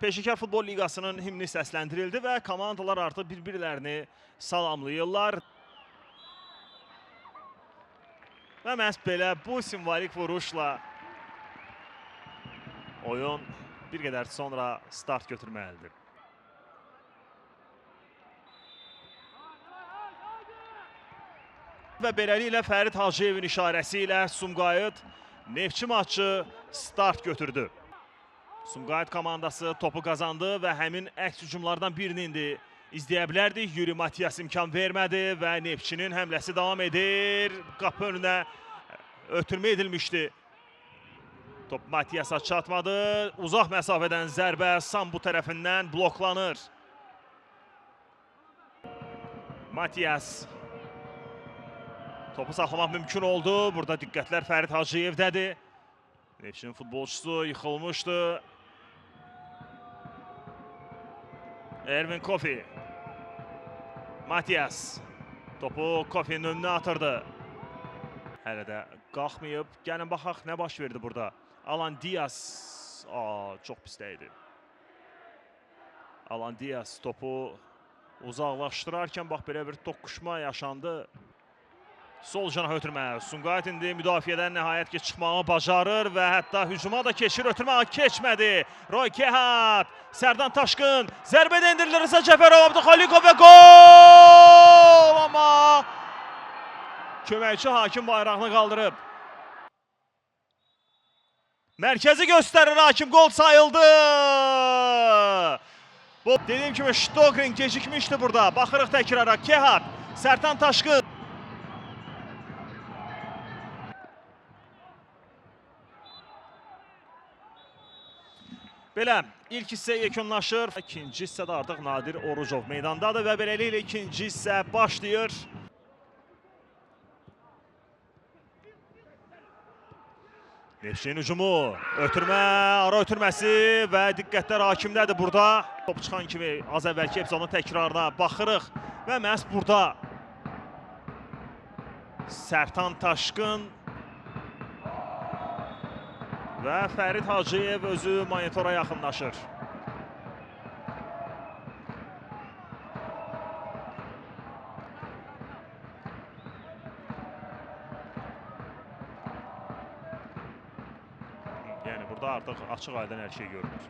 Peşəkar Futbol Liqasının himni səsləndirildi və komandalar artıq bir-birlərini salamlayırlar. Və məhz belə bu simvolik vuruşla oyun bir qədər sonra start götürməlidir. Və beləliklə Fərid Hacıyevin işarəsi ilə Sumqayıt Neftçi maçı start götürdü. Sumqayıt komandası topu qazandı və həmin əks hücumlardan birini indi izləyə bilərdik. Yuri Matias imkan vermədi və Neftçinin həmləsi davam edir. Qapı önünə ötürmə edilmişdi. Top Matiasa çatmadı. Uzaq məsafədən zərbə Sambu tərəfindən bloklanır. Matias. Topu saxlamaq mümkün oldu. Burada diqqətlər Fərid Hacıyevdədir. Neftçinin futbolçusu yıxılmışdı. Ervin Kofi. Matias. Topu Kofi'nin önünə atırdı. Hələ də qalxmayıb. Gəlin baxaq nə baş verdi burada. Alan Diaz. Çox pis dəydi. Alan Diaz topu uzaqlaşdırarkən bax belə bir toqquşma yaşandı. Sol cənah ötürmə. Sumqayıt indi müdafiədən nəhayət ki çıxmağı bacarır və hətta hücuma da keçir. Ötürmə keçmədi. Roy Kehat, Sərdan Taşqın, zərbə də endirilir Rıza Cəfərov, Abduxalikov və gol! Amma köməkçi hakim bayrağını qaldırıb. Mərkəzi göstərir hakim, gol sayıldı. Bu, dediyim kimi Ştogrin gecikmişdi burada. Baxırıq təkrara. Kehat, Sərdan Taşqın. Belə, ilk hissə yekunlaşır. İkinci hissədə artıq Nadir Orucov meydandadır və beləliklə ikinci hissə başlayır. Neftçinin hücumu, ötürmə, ara ötürməsi və diqqətlər hakimdədir burada. Top çıxan kimi az əvvəlki epizodun təkrarına baxırıq və məhz burada Sərtan Taşqın və Fərid Hacıyev özü monitora yaxınlaşır. Yəni burada artıq açıq aydın hər şey görünür.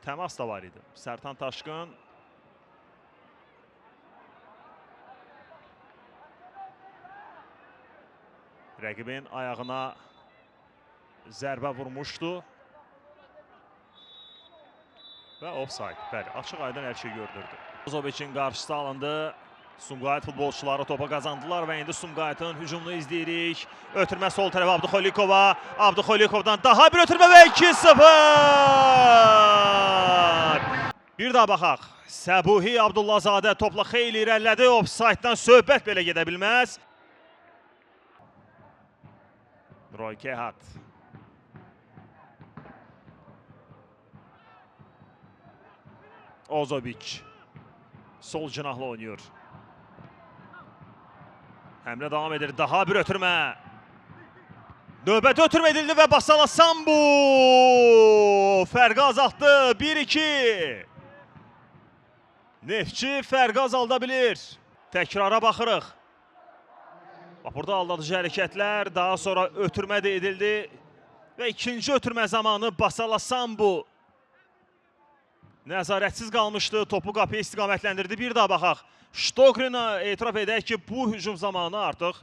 Təmas da var idi. Sərtan Taşqın. Rəqibin ayağına zərbə vurmuşdu. Və offside. Bəli, açıq aydın hər şey görünürdü. Ozoviçin qarşısı alındı. Sumqayıt futbolçuları topa qazandılar və indi Sumqayıtın hücumunu izləyirik. Ötürmə sol tərəfə Abduxolikova. Abduxolikovdan daha bir ötürmə və 2-0. Bir daha baxaq. Səbuhi Abdullazadə topla xeyli irəlilədi. Offside'dan söhbət belə gedə bilməz. Roy Kehat. Ozoviç. Sol cinahla oynuyor. Həmlə davam edir. Daha bir ötürmə. Növbəti ötürmə edildi və Basala Sambu. Fərqi azaltdı. 1-2. Neftçi fərqi azalda bilir. Təkrara baxırıq. Bax, burada aldadıcı hərəkətlər, daha sonra ötürmə də edildi və ikinci ötürmə zamanı Basala Sambu nəzarətsiz qalmışdı, topu qapıya istiqamətləndirdi. Bir daha baxaq. Ştogrinə etiraf edək ki, bu hücum zamanı artıq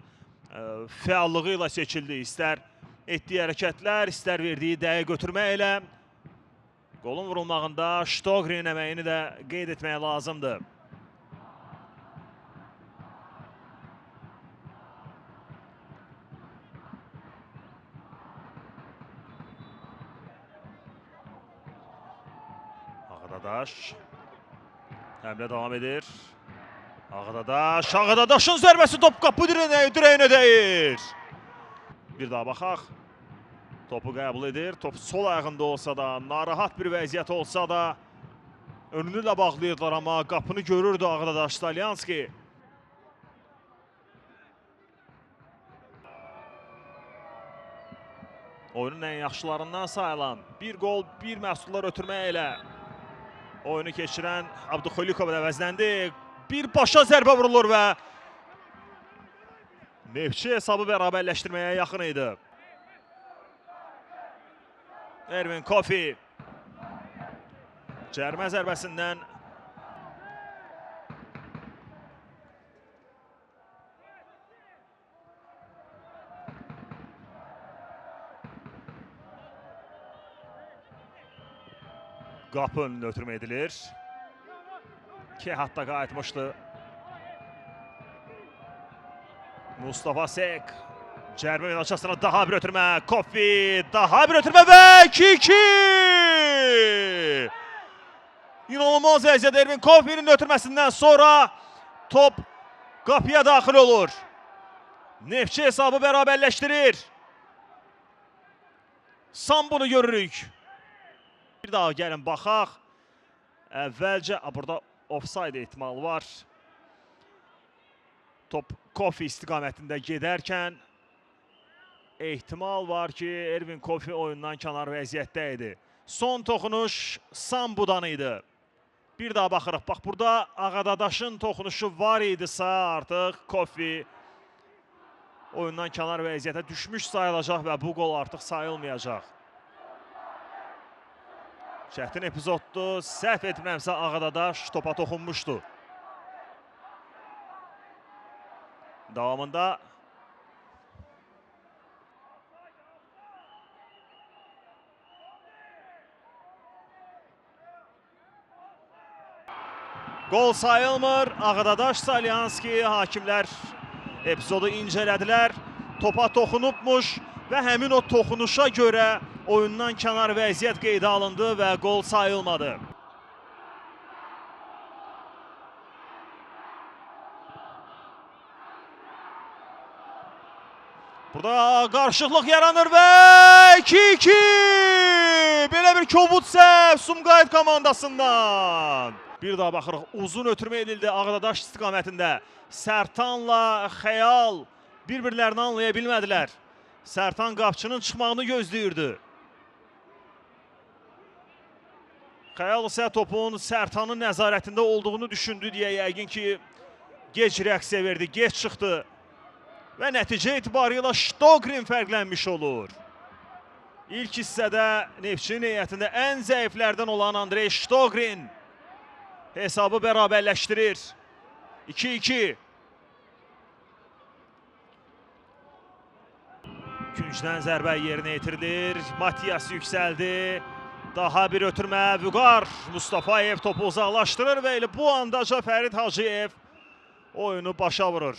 fəallığı ilə seçildi. İstər etdiyi hərəkətlər, istər verdiyi dəqiq ötürmə ilə qolun vurulmağında Ştogrinin əməyini də qeyd etmək lazımdır. Ağdadaş həmlə davam edir. Ağdadaş, Ağdadaşın zərbəsi top qapı dirəyinə dəyir. Bir daha baxaq. Topu qəbul edir. Top sol ayağında olsa da, narahat bir vəziyyət olsa da önünü də bağlayırdılar, amma qapını görürdü Ağdadaş Stalyanski. Oyunun ən yaxşılarından sayılan bir qol, bir məhsullar ötürmək ilə oyunu keçirən Abduxolikov əvəzləndi. Bir başa zərbə vurulur və Neftçi hesabı bərabərləşdirməyə yaxın idi. Ervin Kofi cərmə zərbəsindən qapı önünə ötürmə edilir. İki hatta qayıtmışdı. Mustafa Sek cərmə meydançasına daha bir ötürmə. Kofi daha bir ötürmə və 2-2! İnanılmaz əziyyət Ervin Kofinin ötürməsindən sonra top qapıya daxil olur. Neftçi hesabı bərabərləşdirir. Sambunu görürük. Bir daha gəlin baxaq. Əvvəlcə burada offside ehtimalı var. Top Kofi istiqamətində gedərkən ehtimal var ki, Ervin Kofi oyundan kənar vəziyyətdə idi. Son toxunuş Sambudan idi. Bir daha baxırıq. Bax, burada Ağadadaşın toxunuşu var idisə artıq Kofi oyundan kənar vəziyyətə düşmüş sayılacaq və bu qol artıq sayılmayacaq. Çətin epizoddur. Səhv etmirəmsə Ağadadaş topa toxunmuşdu. Davamında qol sayılmır. Ağadadaş Salyanski hakimlər epizodu incələdilər. Topa toxunubmuş və həmin o toxunuşa görə oyundan kənar vəziyyət qeydə alındı və qol sayılmadı. Burada qarışıqlıq yaranır və 2-2! Belə bir kobud səhv Sumqayıt komandasından. Bir daha baxırıq, uzun ötürmə edildi Ağdadaş istiqamətində. Sərtanla Xəyal bir-birlərini anlaya bilmədilər. Sərtan qapçının çıxmağını gözləyirdi. Xəyal isə topun Sərtanın nəzarətində olduğunu düşündü deyə yəqin ki, gec reaksiya verdi, geç çıxdı. Və nəticə itibarıyla Ştoqrin fərqlənmiş olur. İlk hissədə Neftçinin heyətində ən zəiflərdən olan Andrey Ştoqrin hesabı bərabərləşdirir. 2-2. Küncdən zərbə yerinə yetirilir. Matias yüksəldi. Daha bir ötürmə. Vüqar Mustafayev topu uzaqlaşdırır və elə bu andaca Fərid Hacıyev oyunu başa vurur.